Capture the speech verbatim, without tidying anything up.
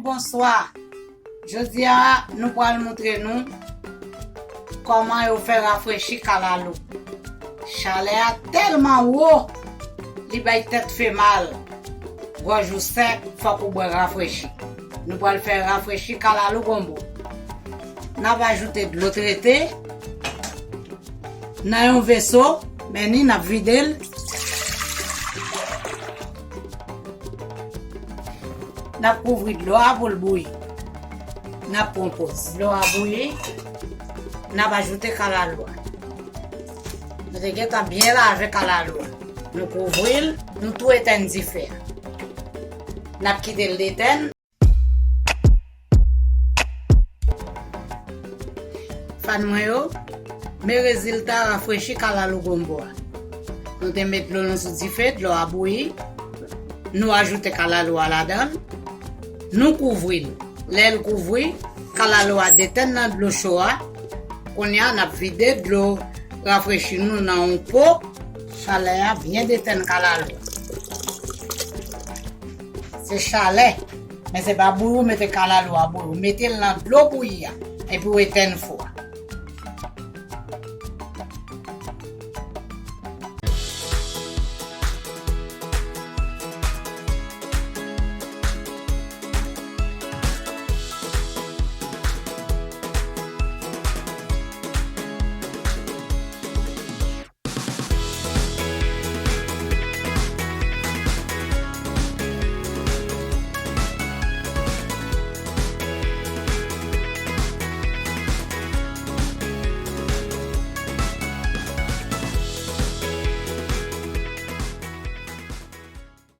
Bonswa. Jodi a, nou pral montre nou kòman yo fè rafrechi kalalou. Chalè a tèlman wo, li bay tèt fè mal. Gòj ou sèk, fòk ou bwè rafrechi. Nou pral fè rafrechi kalalou gonbo. N ap ajoute dlo trete nan yon veso, men ni n ap vide l. N ap kouvri dlo a pou l bouyi. N ap pran poz. Dlo a bouyi, n ap ajoute kalalou a. Nou te gentan byen lave kalalou a. Nou kouvri l, nou tou etèn dife a. N ap kite l detèn. Fan mwen yo, men rezilta rafrechi kalalou gonbo a. Nou te met dlo nou sou dife, dlo a bouyi. Nou ajoute kalalou a ladan l. Nou kouvri l. Lè l kouvri, kalalou a detèn nan dlo cho a. Kounye a, n ap vide dlo rafrechi nou nan yon po. Chalè a byen detèn kalalou. Se chalè. Men se pa bouyi ou mete kalalou a bouyi. Ou mete l nan dlo bouyi a. Epi ou etèn fou.